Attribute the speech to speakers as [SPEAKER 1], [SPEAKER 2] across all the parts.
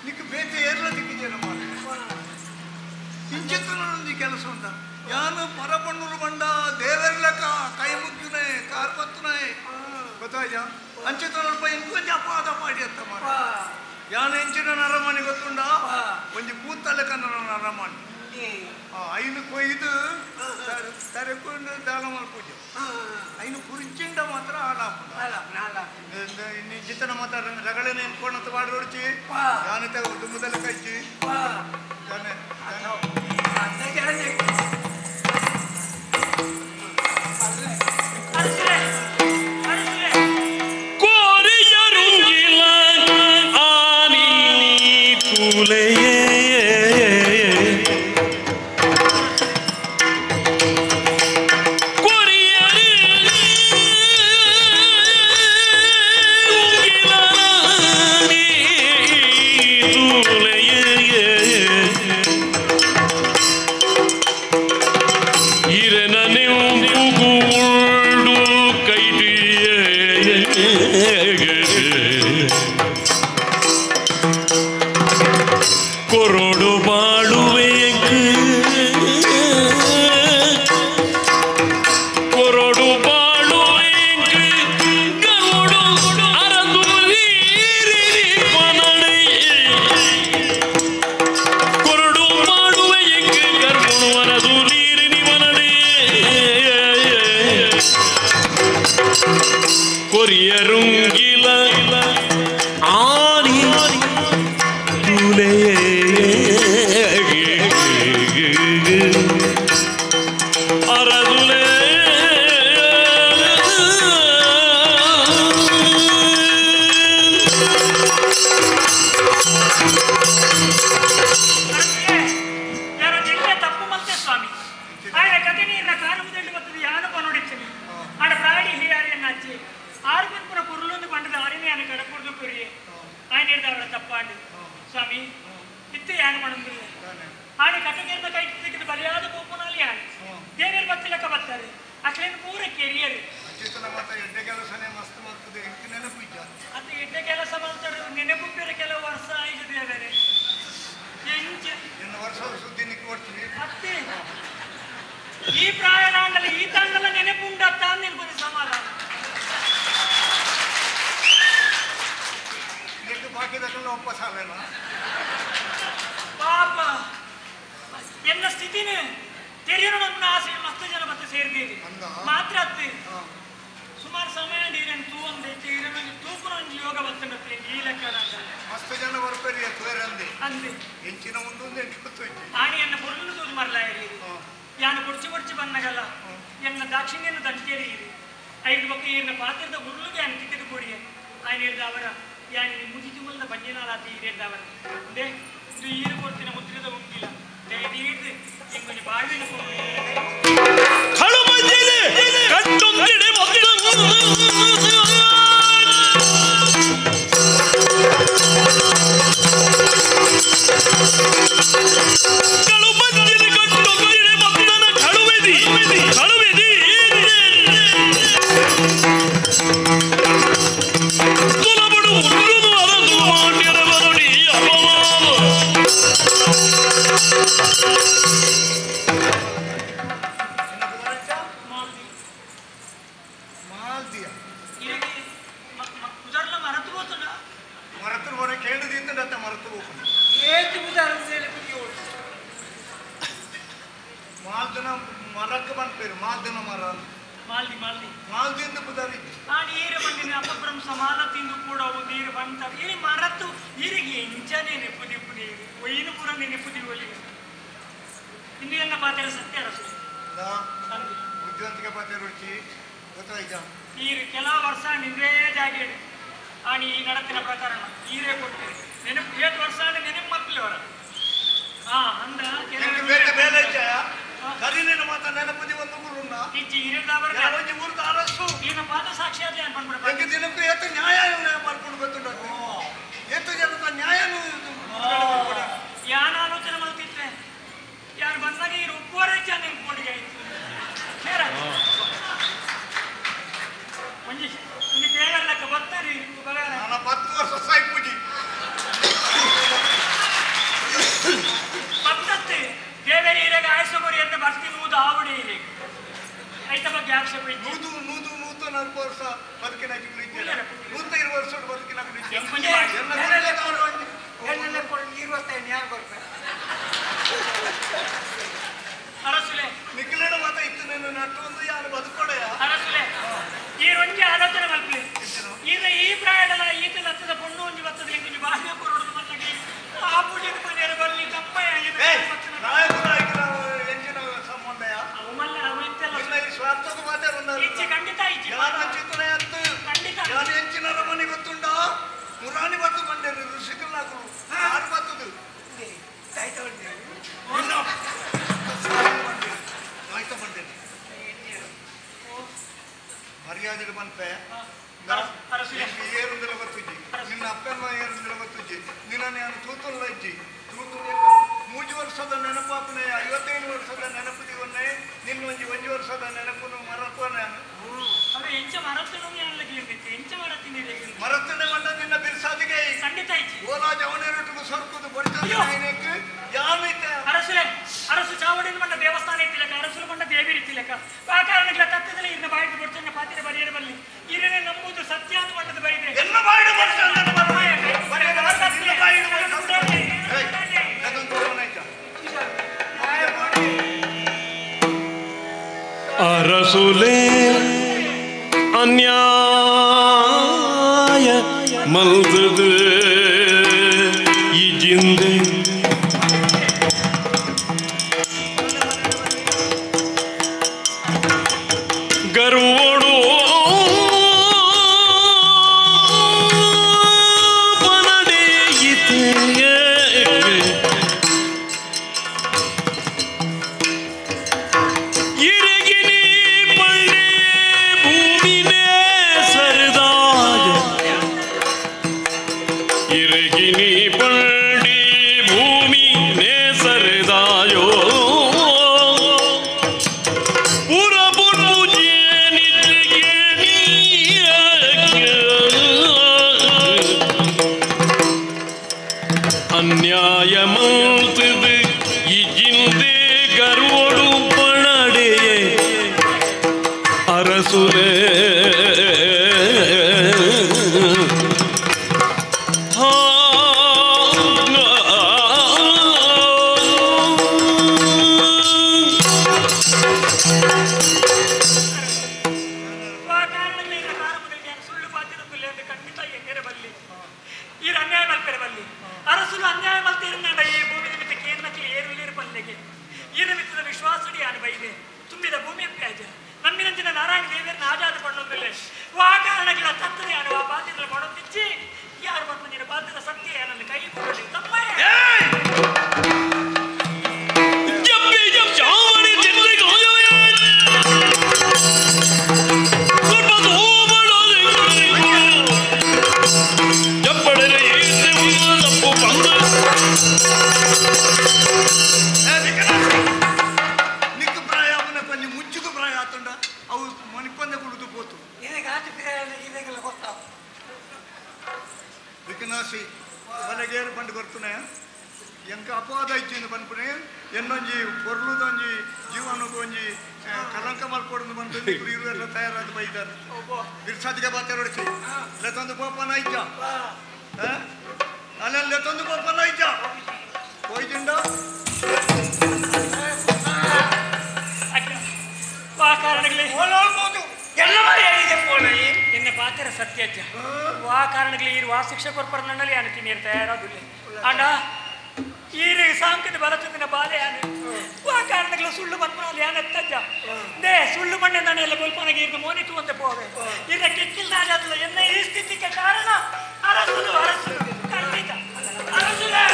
[SPEAKER 1] ನಿಕ್ ಬೇತೆ ಏರ್ಲ ದಿಕ್ಕಿಜೇನ ಮಾರೆ ಇಂಚಿತ್ತನೊಂಜಿ ಕೆಲಸ ಉಂಡ ಯಾನು ಪರಪಣ್ಣೂರು ಬಂಡ ದೇವರ್ಲಕ ಕೈ ಮುಗ್ಗುನೆ ಕಾರ್ ಪತ್ತುನೆ ಗೊತ್ತಾಯ್ತ ಅಂಚಿತನಲ್ಪ ಇಂಕೊಂಜಿ ಅಪಾದ ಪಾಡಿ ಅತ್ತ ಮಾರೆ ಯಾನು ಎಂಚಿನ ನರಮಾನಿ ಗೊತ್ತುಂಡ ಒಂಜಿ ಪೂತಲೆ ಕನ್ನಡ ನರಮಾನಿ ಐನು ಕೊಯ್ದು ತರೆಕೊಂಡು ದಾನ ಮಲ್ಪುಜೆ ಐನು ಕುರಿಚಿಂಡ ಮಾತ್ರ ಹಾಳಾಪುಂಡು ಇಂಚಿತನ ಮಾತ್ರ ರಗಳೆನೆ ಎನ್ಕೊಂಡಂತ ಬಾಡಿ ಹೊಡ್ಚಿ ಯಾನು ದುಂಬುದಲ್ಲ ಕಜ್ಜಿ ತಾನೆ
[SPEAKER 2] 10 ವರ್ಷ ಸಾಯ್ಪುಜಿ.
[SPEAKER 1] 100 140 ವರ್ಷ ಬದುಕಿನ 120 ವರ್ಷ ಬದುಕಿನ ನಿಖಿಲೇಡ ಮಾತ ಇತ್ತು ನೀನು ನಟ್ಟು ಯಾರು ಬದುಕೊಡೆಯ
[SPEAKER 2] ಅರಸುಲೆ ಈ ರೊಂಜಿ ಆಲೋಚನೆ ಮಲ್ಪಲಿ ಈಗ ಈ ಪ್ರಾಯಡಲ ಈತ ಲತ್ತದ ಪೊಣ್ಣು ಒಂಜಿ ಬತ್ತದ ಇಂಕೊಂಜಿ ಬಾಹ್ಯ ಕೊರೊಡು ಮಲ್ಲಗೆ ಆ ಪೂಜೆದ ಮನೆಯರ ಬಲ್ಲಿ ತಪ್ಪಯ್ಯ
[SPEAKER 1] ಎಂಜಿನ ಸಂಬಂಧಯ
[SPEAKER 2] ಅವು ಮಲ್ಲ ಅವು ಇತ್ತೆಲ್ಲ
[SPEAKER 1] ಇಲ್ಲ ಈ ಸ್ವಾರ್ಥದ ಮಾತೆ ಬಂದ
[SPEAKER 2] ಇಚ್ಛೆ ಖಂಡಿತ ಇಚ್ಛೆ
[SPEAKER 1] ಯಾರು ಅಚ್ಯುತನೇ ಅತ್ತು
[SPEAKER 2] ಖಂಡಿತ
[SPEAKER 1] ಯಾರು ಎಂಚಿನ ರಮಣಿ ಗೊತ್ತುಂಡ ಮುರಾಣಿ ಬತ್ತು ಬಂಡೇರು ಋಷಿಕಲ್ಲಾಕರು ಯಾರು ಬತ್ತದು ಆಯ್ತಾ ಬಂಡೇರು ಮರ್ಯಾದೆ ಬಂತೆ ಏರುಂದಲ ಗೊತ್ತುಜ್ಜಿ ನಿನ್ನ ಅಪ್ಪಮ್ಮ ಏರುಂದಲ ಗೊತ್ತುಜ್ಜಿ ನಿನ್ನ ನಾನು ತೂತುಲ್ಲ ಇಜ್ಜಿ ತೂತು 3 ವರ್ಷದ ನೆನಪಾಪನೆ 55 ವರ್ಷದ ನೆನಪು ದಿವನ್ನೇ ನಿನ್ನ ಒಂಜಿ ಒಂಜಿ ವರ್ಷದ ನೆನಪುನು ಮರತ್ವ ನಾನು ಮರತ್ತನೆ ಮಂಡ ನಿನ್ನ ಬಿರ್ಸಾದಿಗೆ
[SPEAKER 2] ಖಂಡಿತ
[SPEAKER 1] ಓಲಾ ಜವನೇರೊಟ್ಟಿಗೆ ಸೊರ್ಕುದು ಬಡಿತ ಯಾನೈತೆ
[SPEAKER 2] ಅರಸುಲೆ ಅರಸು ಚಾವಡಿನ ಮಂಡ ದೇವಸ್ಥಾನ ಇತ್ತಿಲಕ ಅರಸುಲು ಮಂಡ ದೇವಿರಿ ಇತ್ತಿಲಕ ಆ ಕಾರಣಗಳ ತತ್ತದಲ್ಲಿ ಇನ್ನ ಬಾಯಿಗೆ ಬಡ್ತನ್ನ ಪಾತಿರ ಬರಿಯರ ಬಲ್ಲಿ ಇರನೆ ನಂಬುದು ಸತ್ಯ ಅಂತ ಮಂಡದ ಬೈದೆ
[SPEAKER 1] ಎಲ್ಲ ಬಾಯಿಡು ಬಡ್ತನ್ನ
[SPEAKER 3] ಅರಸುಲೆ ಅನ್ಯಾಯ ಮಲ್ದದು ಈ ಜಿಂದೆ ಗರ್ವೋಡು ಬನಡೆಯಿತೆ ಇರಗಿನಿ ಪಳ್ಳೆ ಭೂಮಿನೇ ಸರದಾಯ ಇರಗಿನಿ ಪಳ್ಳಿ ಭೂಮಿನೇ ಸರದಾಯೋ ಅನ್ಯಾಯ ಮಲ್ತದು ಇಜಿಂದೆ ಗರ್ವೋಡು ಪಣಡೆಯೇ ಅರಸುರೇ
[SPEAKER 2] ಅರಸುಲು ಅನ್ಯಾಯ ಮಲ್ತಿರುನ್ನಾಡ ಈ ಭೂಮಿ ನಿಮಿತ್ತ ಕೇಂದ್ರಕ್ಕೆ ಏರುಳ್ಳೇರು ಪಲ್ಲೆಗೆ ಈರ ಮಿತ್ತದ ವಿಶ್ವಾಸಡಿ ಯಾನು ಬೈದೆ ತುಂಬಿದ ಭೂಮಿಯ ಪ್ಯಾಜ ನಮ್ಮಿನಂಚಿನ ನಾರಾಯಣ ದೇವಿಯರನ್ನ ಆಜಾದ ಪಣ್ಣೊಂದಿಲ್ಲ ವಾ ಕಾರಣಗಳ ತತ್ತದೆ ಯಾನು ಆ ಪಾತ್ರದ ಪಣೊಂದಿಚ್ಚಿ ಯಾರು ಬಂದ ಪಾತ್ರದ ಸತ್ಯ ಯಾನನ್ನು ಕೈ ಕೊಡಲಿ ತಮ್ಮಯ್ಯ
[SPEAKER 1] ನಿಕ್ಕು ಪ್ರಾಯ ಅವನ ಕೊಂಚ ಮುಚ್ಚುಕು ಪ್ರಾಯ ಆತುಂಡ ಅವು ಮಣಿಪಂದೆ ಕುಡಿದು ಪೋತು ವಿಕನಾಸಿ ಬಲಗೇರು ಪಂಡು ಕೊರ್ತುನೆ ಎಂಕ ಅಪವಾದ ಇಚ್ಚಿಂದು ಪನ್ಪುನೆ ಎನ್ನೊಂಜಿ ಪೊರ್ಲುದೊಂಜಿ ಜೀವನಕ್ಕೊಂಜಿ ಕಲಂಕ ಮಲ್ಕೊಡೋದು ಬಂದು ಇರುವೆಲ್ಲ ತಯಾರಾದ ಬೈದಾರೆ ಬಿರ್ಸಾದಿಗೆ ಬಾತೆ ಹೊಡಿಸಿ ಲೆತ್ತೊಂದು ಪೋಪನ ಇಜ್ಜ ಅಲ್ಲೆಲ್ಲ ಲೆತ್ತೊಂದು ಪೋಪನ ಇಜ್ಜ ಹೋಯ್ತಿಂಡ
[SPEAKER 2] ವಾ ಕಾರಣಗಳೇ ಎನ್ನ ಪಾತ್ರ ಸತ್ಯಜ್ಜ ವಾ ಕಾರಣಗಳೇ ಈ ವಾ ಶಿಕ್ಷೆ ಕೊರ್ಪರ ನನ್ನಲ್ಲಿ ಯಾನು ತಿನ್ನಿರ್ ತಯಾರಾದುಲ್ಲೆ ಅಂಡ ಈರು ಸಾಂಕದ ಬಲಚಂದಿನ ಬಾಲೆ ಯಾನು ವಾ ಕಾರಣಗಳು ಸುಳ್ಳು ಬಂದ್ಪುನಲ್ಲಿ ಯಾನು ಎತ್ತಜ್ಜ they ಸುಳ್ಳು ಮಣ್ಣೆ ನಾನು ಎಲ್ಲ ಬೋಲ್ಪನಾಗಿ ಇರ್ನ ಮೋನಿತು ಅಂತ ಪೋವೆ ಇರ್ನ ಕೆಕ್ಕಿಲ್ ರಾಜಾದಲ್ಲ ಎನ್ನ ಈ ಸ್ಥಿತಿಗೆ ಕಾರಣ ಅರಸುಲು ಅರಸುಲು ಖಂಡಿತ ಅರಸುಲೇ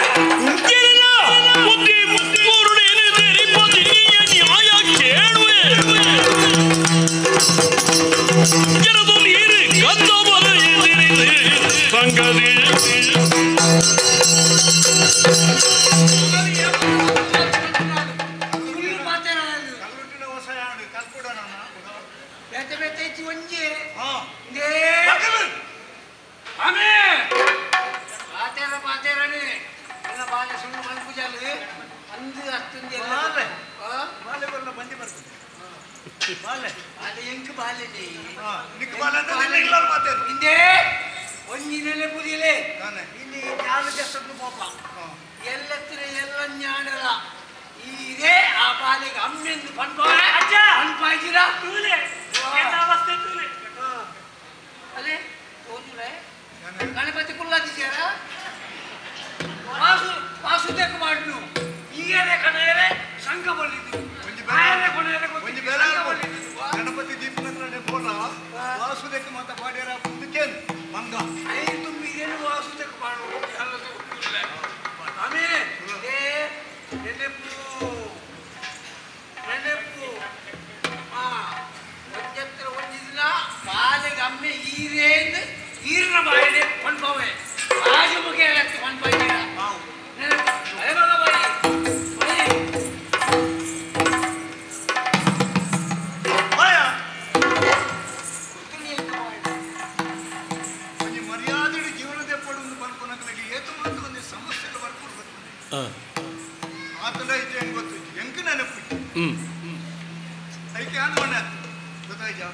[SPEAKER 1] ಅಂದು ಅಷ್ಟೊಂದು ಬಾಲೆ
[SPEAKER 4] ಬಾಲೆ ಎಂಕ್ ಬಾಲೆನೆ
[SPEAKER 1] ನಿಕ್ ಬಾಲೆ ಅಂತ ನಿನ್ನ ಇಲ್ಲಲ್ ಮಾತೇರು
[SPEAKER 4] ಇಂದೇ ಒಂಜಿನೆಲೆ ಪುದಿಲೆ
[SPEAKER 1] ತಾನೆ
[SPEAKER 4] ಇಲ್ಲಿ ಜಾಲ ಜಸ್ಸನ್ನು ಪೋಪ ಎಲ್ಲತ್ರ ಎಲ್ಲ ಜ್ಞಾನಲ ಇದೇ ಆ ಬಾಲೆಗೆ ಅಮ್ಮೆಂದು ಪನ್ಪಾಯ
[SPEAKER 2] ಅಜ್ಜ
[SPEAKER 4] ಪನ್ಪಾಯ್ಜಿರ
[SPEAKER 2] ತೂಲೆ ಎಂತ ಅವಸ್ಥೆ ತೂಲೆ
[SPEAKER 4] ಅಲೆ ತೋಜುಲೆ ಗಣಪತಿ ಕುಲ್ಲಾದಿಚಾರ ವಾಸು ವಾಸುದೇಕ ಮಾಡ್ನು ಈಗೇನೆ ಕಣೇರೆ ಸಂಘ ಬಲ್ಲಿದ್ದು
[SPEAKER 1] ಒಂಜಿ ಬೇರೆ ಗಣಪತಿ ದೀಪನತ್ರನೆ ಬೋಲ ವಾಸುದೇಕ ಮಾತ ಪಾಡ್ಯರ ಮುಂದಕ್ಕೇನು ಮಂಗ
[SPEAKER 4] I ತುಂಬಿದೇನು ವಾಸುದೇಕ ಮಾಡು ಆಮೇಲೆ ಏ ನೆನಪು ನೆನಪು ಆ ಒಂಜತ್ರ ಒಂಜಿ ದಿನ ಬಾಲೆಗೆ ಅಮ್ಮೆ ಈರೇಂದು ಈರಿನ ಬಾಯಿಲೆ ಪಣ್ಪವೆ ರಾಜಮುಖಿ ಪಣ್ಪಾಯಿರ ನೆನಪು ಅದೇ ಮಗ ಬಾಯಿ ಬಾಯಿ
[SPEAKER 1] ಬಾಯ
[SPEAKER 4] ಗೊತ್ತಿಲ್ಲ ಎಂತ ಬಾಯಿ
[SPEAKER 1] ಒಂಜಿ ಮರ್ಯಾದೆ ಜೀವನದ ಪಡುಂದು ಪನ್ಪುನಕಲಿಗೆ ಏತು ಮಾತು ಒಂದು ಸಮಸ್ಯೆಗಳು ಬರ್ಪುಡು ಗೊತ್ತುಂಡು ಆತನ ಇದ್ದೆ ಹೆಂಗ್ ಗೊತ್ತು ಎಂಕ್ ನೆನಪು ಐಕೆ ಆನ್ ಮನೆ ಗೊತ್ತಾಯ್ತಾ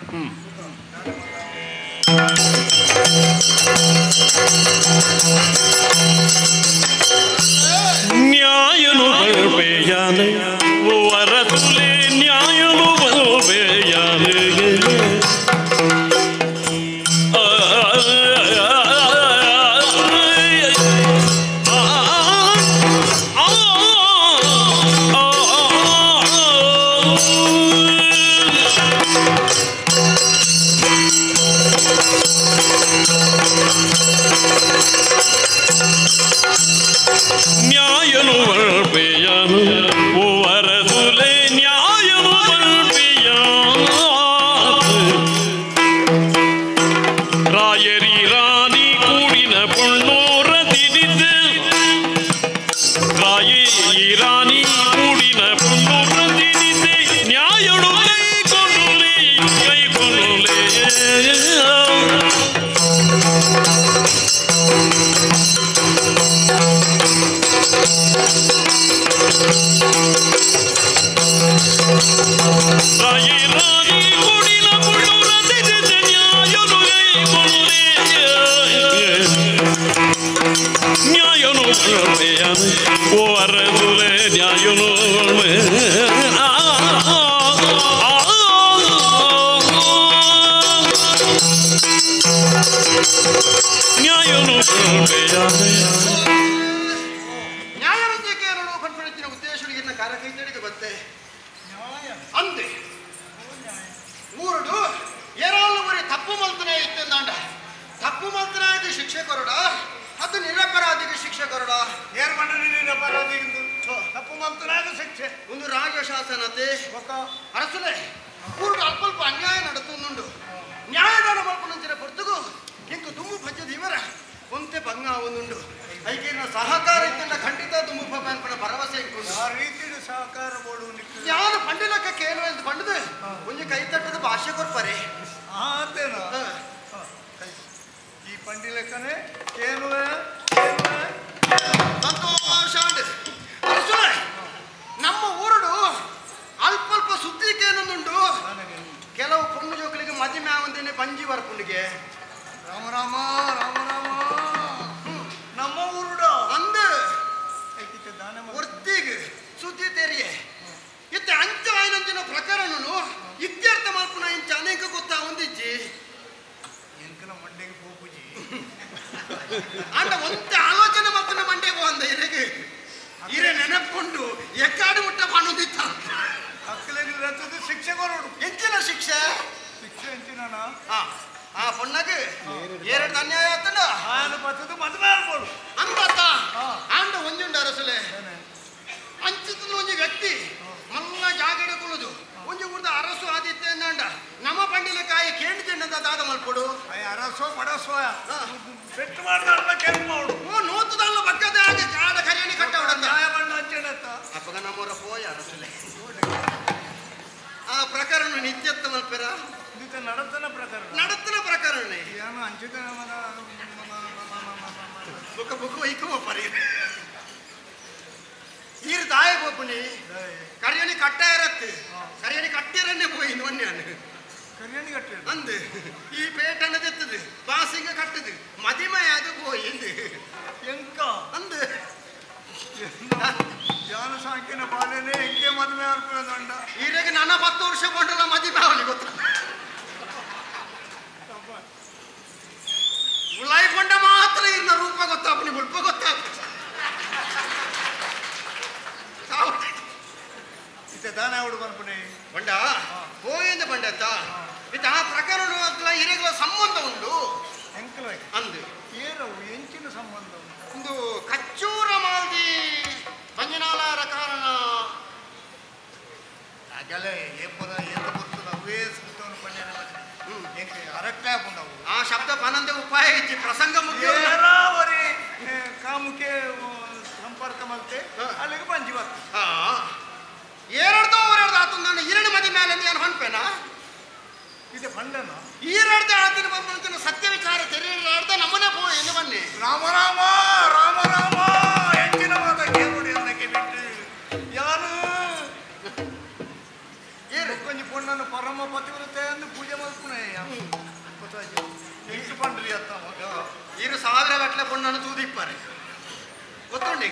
[SPEAKER 3] ನ್ಯಾಯನು ಬಲ್ಪೆಯಾನೆ ವರತುಲೆ ನ್ಯಾಯನು ಬಲ್ಪೆಯಾನೆ ನ್ಯಾಯನು ಬಲ್ಪೆಯಾನು ವರದುಲೆ ನ್ಯಾಯನು ಬಲ್ಪೆಯಾನು ರಾಯರಿ ರಾಣಿ ಕೂಡಿನ ಪೊಣ್ಣೋರ ದಿನಿದ ರಾಯೇ ರಾಣಿ ಕೂಡಿನ ಪೊಣ್ಣೋರ ದಿನಿದೆ ನ್ಯಾಯನು ಕೈ ಕೊಡುಲೆ ಕೈ ಕೊಡುಲೆ ರಾಯೇ ರಾಣಿ ಕೂಡಿನ ಪೊಣ್ಣೋರ ದಿನಿದೆ ನ್ಯಾಯನು ಕೈ ಕೊಡುಲೆ ನ್ಯಾಯನು ಬಲ್ಪೆಯಾನು ವರದುಲೆ ನ್ಯಾಯನು ನ್ಯಾಯನು ಬಲ್ಪೆಯಾನು
[SPEAKER 5] ನ್ಯಾಯರಂಜಕೇರಳು ಕಣ್ಪಡಿಸಿನ ಉದ್ದೇಶಗಳಿಗೆ ಕಾರ್ಯಕೈತಡಿಗೆ ಬತ್ತೆ ಅಂದೆ ಊರುಡು ಏರಾಲು ತಪ್ಪು ಮಲ್ತನೆ ಇತ್ತೆಂದಾಂಡ ತಪ್ಪು ಮಲ್ತನಾಗಿ ಶಿಕ್ಷೆ ಕೊರಡ ಅದು ನಿರಪರಾಧಿಗೆ ಶಿಕ್ಷೆ ಕೊರಡ
[SPEAKER 1] ಏರ್ ಮಂಡಳಿ ನಿರಪರಾಧಿ ತಪ್ಪು ಮಲ್ತನಾಗ ಶಿಕ್ಷೆ
[SPEAKER 5] ಒಂದು ರಾಜಶಾಸನತೆ
[SPEAKER 1] ಬೊಕ್ಕ
[SPEAKER 5] ಅರಸುಲೆ ಊರುಡು ಅಲ್ಪ ಅನ್ಯಾಯ ನಡತುಂದುಂಡು ನ್ಯಾಯದಾನ ಮಲ್ಪನಂಚಿನ ಪೊರ್ತುಗು ಇಂಕು ದುಮ್ಮು ಭಜ್ಜದ ಇವರ ಒಂತೆ ಭಂಗ ಒಂದುಂಡು ಐಕಿನ ಸಹಕಾರ ಇತ್ತಂಡ ಖಂಡಿತ ದುಮ್ಮು ಭಗವಾನ್ಪನ ಭರವಸೆ ಇಂಕುಂಡು
[SPEAKER 1] ಆ ರೀತಿಡು ಸಹಕಾರ ಬೋಡು ನಿಕ್ಕು
[SPEAKER 5] ಯಾರು ಪಂಡಿಲಕ್ಕ ಕೇನು ಅಂತ ಪಂಡದು ಒಂಜಿ ಕೈ ತಟ್ಟದ ಭಾಷೆ ಕೊರ್ಪರೆ
[SPEAKER 1] ಆತೇನ ಈ ಪಂಡಿಲೆಕ್ಕನೆ ಕೇನುವೆ ಕೇನುವೆ
[SPEAKER 5] ಸಂತೋಷ ಅಂಡ್ ಅರಸುಲೆ ನಮ್ಮ ಊರುಡು ಅಲ್ಪ ಅಲ್ಪ ಸುದ್ದಿ ಕೇನೊಂದುಂಡು ಕೆಲವು ಪೊಣ್ಣು ಜೋಕುಲಿಗೆ ಮದಿಮೆ ಆವಂದೇನೆ ಬಂಜಿ ಬರ್ಪುಂಡಿಗೆ
[SPEAKER 1] ರಾಮ ರಾಮ ರಾಮ ರಾಮ ನಮ್ಮ ಊರುಡು
[SPEAKER 5] ಅಂದು
[SPEAKER 1] ಐಕಿತ ದಾನ
[SPEAKER 5] ಒರ್ತಿಗ್ ಸುದ್ದಿ ತೆರಿಗೆ ಇತ್ತೆ ಅಂಚ ಆಯ್ನಂಚಿನ ಪ್ರಕರಣನು ಇತ್ಯರ್ಥ ಮಲ್ಪುನ ಇಂಚ ಅನೇಕ ಗೊತ್ತಾ ಒಂದಿಜ್ಜಿ
[SPEAKER 1] ಎಂಕನ ಮಂಡೆಗೆ ಪೋಪುಜಿ
[SPEAKER 5] ಅಂಡ ಒಂತೆ ಆಲೋಚನೆ ಮಲ್ಪುನ ಮಂಡೆ ಅಂದ ಇರೆಗೆ ಇರೆ ನೆನಪುಂಡು ಎಕ್ಕಾಡು ಮುಟ್ಟ ಬಾಣುದಿತ್ತ
[SPEAKER 1] ಅಕ್ಕಲೆಗೆ ರಥದ ಶಿಕ್ಷೆ ಕೊರಡು
[SPEAKER 5] ಎಂಚಿನ ಶಿಕ್ಷೆ
[SPEAKER 1] ಶಿಕ್ಷೆ ಎಂಚಿನ
[SPEAKER 5] ಆ ಆ ಪೊಣ್ಣಗ್ ಎರಡು ಅನ್ಯಾಯ ಆತಂಡ
[SPEAKER 1] ಆಯನ ಪತ್ತದ ಮದುವೆ ಆಗ್ಬೋದು
[SPEAKER 5] ಅಂಬತ್ತ ಆಂಡ ಒಂಜುಂಡ ಅರಸುಲೆ ಅಂಚಿತನ ಒಂಜಿ ವ್ಯಕ್ತಿ ಮಲ್ಲ ಜಾಗಡೆ ಕುಳುದು ಒಂಜಿ ಊರ್ದ ಅರಸು ಆದಿತ್ಯ ಅಂದಾಂಡ ನಮ್ಮ ಪಂಡಿಲ ಕಾಯಿ ಕೇಂದ್ರ ಚೆಂಡದ ದಾದ ಮಲ್ಪೊಡು
[SPEAKER 1] ಅಯ್ಯ ಅರಸೋ ಬಡಸೋ ಪೆಟ್ಟು ಮಾಡ್ದಾರಲ್ಲ ಕೆಂಪು ಮಾಡು
[SPEAKER 5] ಓ ನೂತದಲ್ಲ ಬಕ್ಕದ ಹಾಗೆ ಕಾಡ ಕರಿಯಣಿ ಕಟ್ಟ ಹೊಡಂದ
[SPEAKER 1] ನ್ಯಾಯ ಬಣ್ಣ ಹಂಚಣತ್ತ
[SPEAKER 5] ಅಪ್ಪಗ ನಮ್ಮೂರ ಪೋಯ ಅರಸುಲೆ ಆ ಪ್ರಕರಣ ನಿತ್ಯತ್ತ ಮಲ್ಪೆರ
[SPEAKER 1] ಇದು ನಡತನ ಪ್ರಕರಣ
[SPEAKER 5] ನಡತನ ಪ್ರಕರಣ
[SPEAKER 1] ಏನು ಅಂಚಿತ
[SPEAKER 5] ಬುಕ್ಕ ಬುಕ್ಕ ಇಕ್ಕುವ ಪರಿ ಈರು ದಾಯ ಬೋಪುನಿ ಕರಿಯಣಿ ಕಟ್ಟ ಇರತ್ತೆ ಕರಿಯಣಿ ಕಟ್ಟಿರನ್ನೇ ಪೋಯಿ ಇಂದು ಮನ್ಯಾನು
[SPEAKER 1] ಕರಿಯಣಿ ಕಟ್ಟುವೆ
[SPEAKER 5] ಅಂದು ಈ ಪೇಟನ ತೆತ್ತದು ಪಾಸಿಂಗ ಕಟ್ಟದು ಮದಿಮೆ ಅದು ಪೋಯಿ ಇಂದು
[SPEAKER 1] ಎಂಕ
[SPEAKER 5] ಅಂದು
[SPEAKER 1] ಯಾನು ಸಾಂಕಿನ ಬಾಲೆನೆ ಎಂಕೆ ಮದುವೆ ಆರ್ಪುನಂಡ
[SPEAKER 5] ಈರೆಗೆ ನನ್ನ 10 ವರ್ಷ ಕೊಂಡಲ್ಲ ಮದಿಮೆ ಅವಳಿ ಗೊತ್ತ ಉಳಾಯಿ ಕೊಂಡ ಮಾತ್ರ ಇರ್ನ ರೂಪ ಗೊತ್ತಾಪನಿ ಮುಲ್ಪ ಗೊತ್ತಾಪ
[SPEAKER 1] ಇತ್ತೆ ದಾನ ಅವಡು ಪನ್ಪುನೆ
[SPEAKER 5] ಬಂಡ ಪೋಯಿಂದ ಬಂಡತ್ತ ಇತ್ತ ಆ ಪ್ರಕರಣ ಹಿರಿಯಗಳ ಸಂಬಂಧ ಉಂಟು
[SPEAKER 1] ಎಂಕಲ
[SPEAKER 5] ಅಂದು
[SPEAKER 1] ಏರವು ಎಂಚಿನ ಸಂಬಂಧ
[SPEAKER 5] ಒಂದು ಕಚ್ಚೂರ ಮಾಲ್ದಿ ಬಂಜನಾಲಾರ ಕಾರಣ
[SPEAKER 1] ಅಗಲೆ ಏಪದ ಏತ ಗೊತ್ತದ ಅವೇ ಸುತ್ತವನು ಪಂಡ್ಯನ ಎಂಕೆ ಅರಕ್ಲೆ ಹಾಕೊಂಡವು
[SPEAKER 5] ಆ ಶಬ್ದ ಪನಂದೆ ಉಪಾಯ ಇಚ್ಚಿ ಪ್ರಸಂಗ ಮುಖ್ಯ
[SPEAKER 1] ಏರಾವರಿ ಕಾಮುಕೆ ಸಂಪರ್ಕ ಮಲ್ತೆ ಅಲ್ಲಿಗೆ ಪಂಜಿ ಬರ್ತದೆ
[SPEAKER 5] ಏರಡ್ದೋ ಅವರೆಡ್ದು ಆತಂದಾನ ಎರಡು ಮದಿ ಮೇಲೆ ಏನು ಹೊನ್ಪೇನಾ
[SPEAKER 1] ಇದು ಪಂಡನ
[SPEAKER 5] ಈರಡ್ದು ಆತಿನ ಬಂದ ಸತ್ಯ ವಿಚಾರ ತೆರೆಯಲಾರ್ದ ನಮ್ಮನೆ ಪೋ ಎಂದು ಬನ್ನಿ
[SPEAKER 1] ರಾಮ ರಾಮ ರಾಮ ರಾಮ ಎಂಚಿನ ಮಾತ ಕೇಳುಡಿ ಅನ್ನಕ್ಕೆ ಬಿಟ್ಟು ಯಾರು ಏರು ಕೊಂಚ ಪೊಣ್ಣನ್ನು ಪರಮ ಪತಿವ್ರತೆ ಎಂದು ಪೂಜೆ ಮಲ್ಪುನೆ ಎಂಟು ಪಂಡ್ರಿ ಅತ್ತ ಮಗ
[SPEAKER 5] ಈರು ಸಾವಿರ ಗಟ್ಟಲೆ ಪೊಣ್ಣನ್ನು ತೂದಿಪ್ಪಾರೆ ಗೊತ್ತುಂಡಿ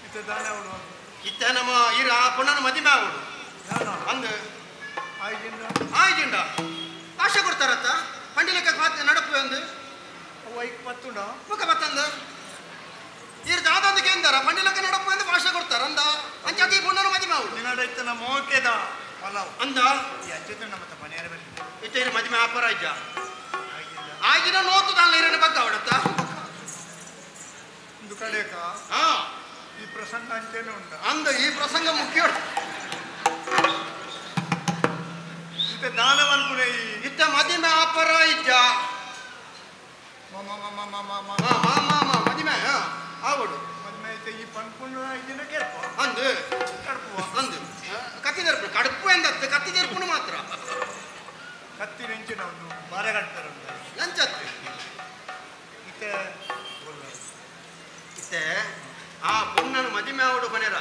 [SPEAKER 1] ಇತ್ತೆ ದಾನೆ ಅವಳು
[SPEAKER 5] ಇತ್ತೆ ನಮ್ಮ ಈರು ಆ ಪೊಣ್ಣನ್ನು ಮದಿಮೆ ಆವಡು ಅಂದು
[SPEAKER 1] ಆಯ್ಜಿಂಡ
[SPEAKER 5] ಆಯ್ಜಿಂಡ ಆಶೆ ಕೊಡ್ತಾರತ್ತ ಪಂಡಿಲೆಕ್ಕ ಪಾತ್ರೆ ನಡಪು ಅಂದು
[SPEAKER 1] ಐಕ್ ಪತ್ತುಂಡ
[SPEAKER 5] ಮುಖ ಬತ್ತಂದ ಈರು ದಾದಂದು ಕೇಂದ್ರ ಪಂಡಿಲೆಕ್ಕ ನಡಪು ಎಂದು ಭಾಷೆ ಕೊಡ್ತಾರ ಅಂದ ಅಂಚಾತಿ ಪೊಣ್ಣನು ಮದಿಮೆ ಆವಡು
[SPEAKER 1] ನಿನ್ನಡ ಇತ್ತ ನಮ್ಮ ಓಕೆದ ಪಲಾವ್
[SPEAKER 5] ಅಂದ
[SPEAKER 1] ಈ ಅಜ್ಜತೆ ನಮ್ಮ ಮನೆಯರ ಮೇಲೆ
[SPEAKER 5] ಇತ್ತೆ ಇರು ಮದಿಮೆ ಆಪರ ಇಜ್ಜ ಆಗಿನ ನೋತು ತಾನು ಇರನ ಬಗ್ಗೆ ಅವಡತ್ತ
[SPEAKER 1] ಒಂದು ಕಡೆಕ
[SPEAKER 5] ಹಾ
[SPEAKER 1] ಈ ಪ್ರಸಂಗ ಅಂಚೇನೆ ಉಂಟ
[SPEAKER 5] ಅಂದ ಈ ಪ್ರಸಂಗ ಮುಖ್ಯ
[SPEAKER 1] ಇತ್ತೆ ದಾನ ಮನ್ಪುನೆ
[SPEAKER 5] ಇತ್ತ ಮದಿಮೆ ಆಪರ ಇಜ್ಜ
[SPEAKER 1] ಮ ಮ ಮ ಮ ಮ
[SPEAKER 5] ಮ ಮ ಮ ಮದಿಮೆ ಆವಡು
[SPEAKER 1] ಮದಿಮೆ ಇತ್ತೆ ಈ ಪನ್ಪುನ ಇಜ್ಜಿನ ಕೇಳ್ಪ
[SPEAKER 5] ಅಂದು
[SPEAKER 1] ಕಡ್ಪುವ
[SPEAKER 5] ಅಂದು ಕತ್ತಿ ದರ್ಪು ಕಡುಪು ಎಂದತ್ತು ಕತ್ತಿ ದರ್ಪುನು ಮಾತ್ರ
[SPEAKER 1] ಕತ್ತಿ ನೆಂಚಿನ ಒಂದು ಬಾರೆ ಕಟ್ತಾರೆ
[SPEAKER 5] ನಂಚತ್ತು
[SPEAKER 1] ಇತ್ತೆ
[SPEAKER 5] ಇತ್ತೆ ಆ ಪುಣ್ಣನು ಮದಿಮೆ ಆವಡು ಬನೇರ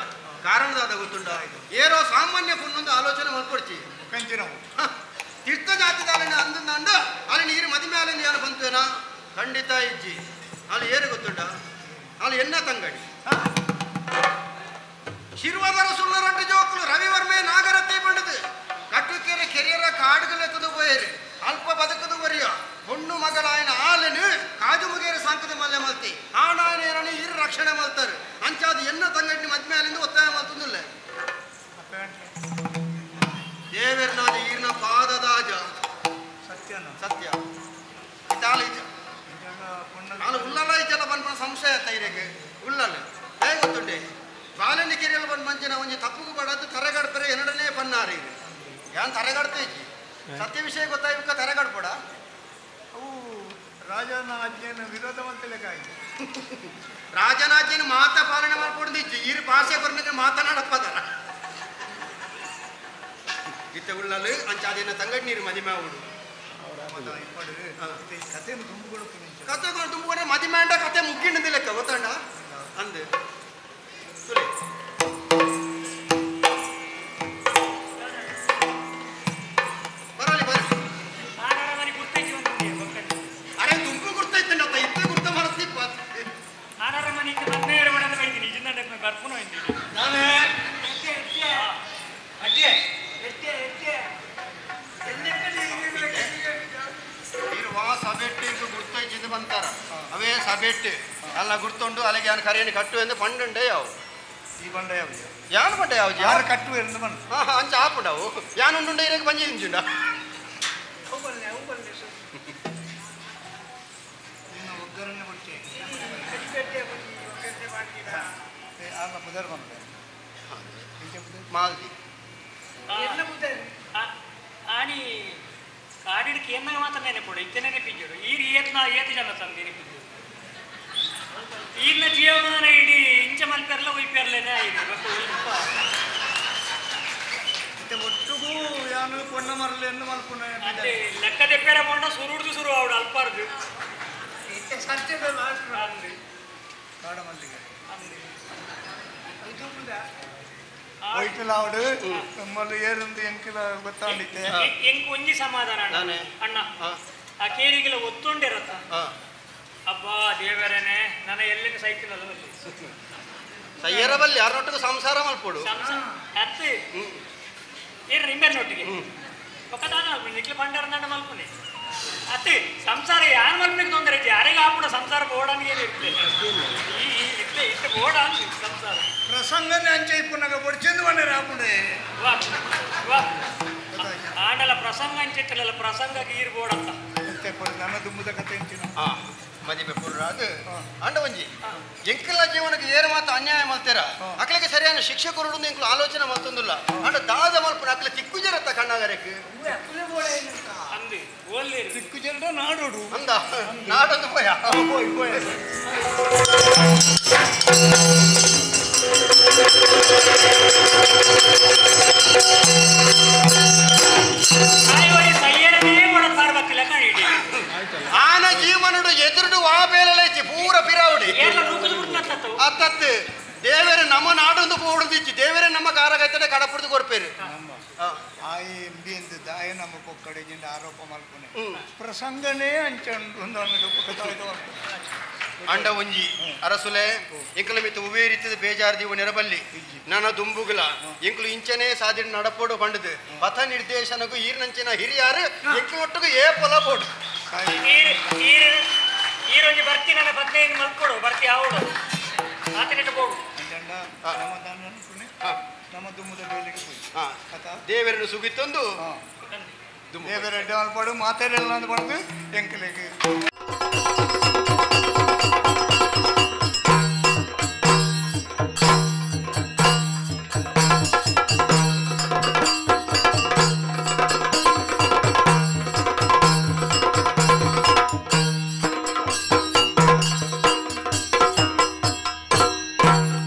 [SPEAKER 5] ಕಾರಣದಾದ ಗೊತ್ತುಂಡ ಏರೋ ಸಾಮಾನ್ಯ ಪುಣ್ಣೊಂದು ಆಲೋಚನೆ ಮಲ್ಕೊಡ್ಚಿ
[SPEAKER 1] ಕಂಚಿನವು
[SPEAKER 5] ತೀರ್ಥ ಜಾತಿದಾಲನೆ ಅಂದಂಡ ಅಲ್ಲಿ ನೀರು ಮದಿಮೆ ಆಲನೆ ಯಾರು ಬಂತೇನಾ ಖಂಡಿತ ಇಜ್ಜಿ ಅಲ್ಲಿ ಏನು ಗೊತ್ತುಂಡ ಅಲ್ಲಿ ಎನ್ನ ತಂಗಡಿ ಶಿರ್ವದರ ಸುಳ್ಳರಡ್ಡು ಜೋಕುಲು ರವಿವರ್ಮೆ ನಾಗರತೆ ಬಂಡದು ಕಟ್ಟುಕೆರೆ ಕೆರೆಯರ ಕಾಡುಗಲೆತ್ತದು ಪೋಯರು ಅಲ್ಪ ಬದುಕದು ಬರಿಯ ಹೊಣ್ಣು ಮಗಳಾಯನ ಆಲನು ಕಾಜು ಮುಗೇರ ಸಾಂಕದ ಮಲ್ಲೆ ಮಲ್ತಿ ಆಣಾಯನೇರನೆ ಇರು ರಕ್ಷಣೆ ಮಲ್ತಾರೆ ಅಂಚಾದ ಎನ್ನ ತಂಗಡಿ ಮದ್ಮೆ ಅಲ್ಲಿಂದ ಒತ್ತಾಯ ಮಲ್ತಂದಿಲ್ಲ ದೇವೆರ್ನಾಜ ಈರ್ನ ಪಾದದಾಜ
[SPEAKER 1] ಸತ್ಯನ
[SPEAKER 5] ಸತ್ಯ ಇತಾಲ ಇಜ ನಾನು ಉಲ್ಲಲ್ಲ ಇಜಲ್ಲ ಬಂದ ಸಂಶಯ ತೈರೆಗೆ ಉಲ್ಲಲ್ಲ ಹೇಗೆ ಗೊತ್ತುಂಡೆ ಬಾಲನ ಕೆರೆಯಲ್ಲಿ ಬಂದು ಮಂಚಿನ ಒಂಜಿ ತಪ್ಪುಗು ಬಡದು ತರೆಗಡ್ಪರೆ ಎರಡನೇ ಪನ್ನಾರಿ ಯಾನ್ ತರೆಗಡ್ತ ಇಜ್ಜಿ ಸತ್ಯ ವಿಷಯ ಗೊತ್ತಾಯ್ಬೇಕ ತರೆಗಡ್ಪಡ
[SPEAKER 1] ಅವು ರಾಜನ ಆಜ್ಞೆಯನ್ನು ವಿರೋಧ ಮಾಡ್ತಲೇಕಾಯ್ತು
[SPEAKER 5] ರಾಜನಾಜ್ಞೆಯನ್ನು ಮಾತ ಪಾಲನೆ ಮಾಡ್ಕೊಂಡು ಇಜ್ಜಿ ಈರು ಭಾಷೆ ಬರ್ನಿಗೆ ಮಾತನಾಡಪ್ಪದರ ಇತ್ತ ಉಳ್ಳಲು ಅಂಚಾದೇನ ತಂಗಡಿ ನೀರು ಮದಿಮೆ ಅವಳು
[SPEAKER 1] ಕಥೆಯನ್ನು ತುಂಬಿಕೊಂಡು
[SPEAKER 5] ಕತೆ ತುಂಬಿಕೊಂಡ್ರೆ ಮದಿಮೆ ಅಂಡ ಕತೆ ಮುಗ್ಗಿಂಡದ ಲೆಕ್ಕ ಗೊತ್ತಂಡ ಅಂದು ಸುರೇ ಬರಲಿ ಬರಲಿ ಅರೆ ತುಂಬು ಗುರ್ತೈತಂಡ ಇತ್ತ ಗುರ್ತ ಮರಸ್ತಿಪ್ಪ
[SPEAKER 1] ನಾನೇ
[SPEAKER 5] ಸಬೆಟ್ಟು ಗುರ್ತೈಚಿದ್ದು ಬಂತಾರ ಅವೇ ಸಬೆಟ್ಟು ಅಲ್ಲ ಗುರ್ತುಂಡು ಅಲ್ಲಿಗೆ ಯಾನು ಕರೆಯನ್ನು ಕಟ್ಟು ಎಂದು ಪಂಡುಂಡೆ ಯಾವ
[SPEAKER 1] ಈ ಬಂಡ ಯಾವ
[SPEAKER 5] ಯಾನು ಬಂಡ ಯಾವ
[SPEAKER 1] ಯಾರು ಕಟ್ಟು ಎಂದು ಬಂದು
[SPEAKER 5] ಹಾಂ ಹಾಂ ಅಂಚ ಆಪುಂಡವು ಯಾನುಂಡುಂಡೆ ಇರಕ್ಕೆ ಬಂಜಿ ಇಂಜುಂಡ
[SPEAKER 1] ಇನ್ನು ಒಗ್ಗರಣೆ ಬಿಟ್ಟೆ ಅಲ್ಲ ಬುಧರ್ ಬಂದೆ
[SPEAKER 5] ಮಾಲ್ದಿ
[SPEAKER 2] ಆನಿ ಕಾಡಿಡ್ಕೆ ಏನಾಗ ಮಾತ್ರ ನೆನಪುಡು ಇತ್ತೆ ನೆನಪಿದ್ದರು ಈರು ಏತ್ನ ಏತು ಜನ ತಂದು ನೆನಪಿದ್ದರು ಈರ್ನ ಜೀವಮಾನ ಇಡೀ ಇಂಚ ಮಲ್ಪೆರ್ಲ ಒಯ್ಪೆರ್ಲೇನೆ ಆಯ್ತು
[SPEAKER 1] ಮತ್ತೆ ಒಟ್ಟುಗೂ ಯಾನು ಪೊಣ್ಣ ಮರಲಿ ಎಂದು ಮಲ್ಪುನ
[SPEAKER 2] ಅದೇ ಲೆಕ್ಕ ದೆಪ್ಪೆರ ಪೊಣ್ಣ ಸುರುಡ್ದು ಸುರು ಅವಡು ಅಲ್ಪಾರ್ದು
[SPEAKER 1] ಕಾಡ ಮಲ್ಲಿಗೆ ವೈಟಲಾವಡು ನಮ್ಮಲ್ಲಿ ಏರುಂದು ಎಂಕಿಲ ಗೊತ್ತಾಂಡಿತ್ತೆ
[SPEAKER 2] ಎಂಕ್ ಒಂಜಿ ಸಮಾಧಾನ ಅಣ್ಣ ಆ ಕೇರಿಗೆಲ್ಲ ಒತ್ತೊಂಡಿರತ್ತ ಅಬ್ಬಾ ದೇವರೇನೆ ನನ್ನ ಎಲ್ಲಿನ ಸೈಕಲ್ ಅಲ್ಲ
[SPEAKER 5] ಸೈಯರ ಬಲ್ಲಿ ಯಾರೊಟ್ಟಿಗೆ ಸಂಸಾರ ಮಲ್ಪೋಡು
[SPEAKER 2] ಅತ್ತು ಏರು ನಿಂಬೆರ್ನೊಟ್ಟಿಗೆ ಒಕ್ಕದಾನ ನಿಕ್ಲ ಪಂಡಾರ ನಂಡ ಮಲ್ಪುನೆ ಅತ್ತೆ ಸಂಸಾರ ಯಾರು ಮಲ್ಪನಿಗೆ ತೊಂದರೆ ಯಾರಿಗೆ ಆಪುಣ ಸಂಸಾರ ಬೋಡಾನಿಗೆ ಇರ್ತದೆ ಈ ಇತ್ತೆ ಇತ್ತೆ ಬೋಡ ಸಂಸಾರ
[SPEAKER 1] ಪ್ರಸಂಗನೇ ಅಂಚೆ ಇಪ್ಪುನಾಗ ಬೋಡು ಚೆಂದು ಬಂದರೆ ಆಪುಣೆ
[SPEAKER 2] ವಾ ವಾ ಆಂಡಲ ಪ್ರಸಂಗ ಅಂಚಿತ್ತಲ್ಲ ಪ್ರಸಂಗಕ್ಕೆ ಈರು ಬೋಡತ್ತ
[SPEAKER 1] ನನ್ನ ದುಂಬುದ ಕತೆ ಅಂಚಿನ
[SPEAKER 5] ಮದಿಮೆ ಪುರ್ರಾದು ಅಂಡ ಒಂಜಿ ಎಂಕಲ ಜೀವನಕ್ಕೆ ಏರು ಮಾತ್ರ ಅನ್ಯಾಯ ಮಲ್ತೇರ ಅಕ್ಲಿಗೆ ಸರಿಯಾದ ಶಿಕ್ಷೆ ಕೊರಡು ಎಂಕಲು ಆಲೋಚನೆ ಮಲ್ತೊಂದಿಲ್ಲ ಅಂಡ ದಾದ ಮಲ್ಪುನ ಅಕ್ಲೆ ತಿಕ್ಕುಜರತ್ತ ಕಣ್ಣಾಗರಕ್ಕೆ
[SPEAKER 1] ತಿಕ್ಕುಜರ ನಾಡೋಡು
[SPEAKER 5] ಅಂದ ನಾಡೊಂದು ಪೋಯ
[SPEAKER 1] ಪೋಯ್ ಪೋಯ್
[SPEAKER 5] ಆನ ಜೀವನಡು ಎದುರುಡು ವಾ ಬೇಲಲೈಚಿ ಪೂರ ಪಿರಾವುಡಿ ಅತ್ತತ್ತು ದೇವರೇ ನಮ್ಮ ನಾಡೊಂದು ಪೋಡುದಿಚ್ಚಿ ದೇವರೇ ನಮ್ಮ ಕಾರಗೈತಡೆ ಕಡಪುಡ್ದು ಕೊರ್ಪೇರು
[SPEAKER 1] ಆಯಿ ಎಂಬಿ ಎಂದು ದಾಯ ನಮ್ಮ ಕೊಕ್ಕಡೆಗಿಂದ ಆರೋಪ ಮಲ್ಪುನೆ ಪ್ರಸಂಗನೇ ಅಂಚಂಡು
[SPEAKER 5] ಅಂಡ ಒಂಜಿ ಅರಸುಲೆ ಎಂಕಲ ಮಿತ್ತ ಉವೇ ರೀತಿದ ಬೇಜಾರು ದೀವ ನೆರಬಲ್ಲಿ ನನ್ನ ದುಂಬುಗುಲ ಎಂಕಲು ಇಂಚನೆ ಸಾದಿನ ನಡಪೋಡು ಪಂಡದು ಪಥ ನಿರ್ದೇಶನಗೂ ಈರ್ನಂಚಿನ ಹಿರಿಯಾರು ಎಂಕಲು ಒಟ್ಟಿಗೆ ಏ ಪೊಲ ಬೋಡು
[SPEAKER 2] ಈರೊಂಜಿ ಬರ್ತಿ ನನ್ನ ಪತ್ನಿಯನ್ನು ಮಲ್ಕೊಡು ಬರ್ತಿ ಆವಡು ಆತನಿಟ್ಟು ಬೋಡು
[SPEAKER 1] ನಮ್ಮ ದುಮ್ಮದ ಬೇಲಿಗೆ ಹೋಗಿ
[SPEAKER 5] ದೇವರನ್ನು ಸುಗಿತ್ತೊಂದು
[SPEAKER 1] ದೇವರ ಅಡ್ಡ ಮಲ್ಪಡು ಮಾತಾಡಲ್ಲ ಅಂತ ಪಡೆದು ಎಂಕಲಿಗೆ.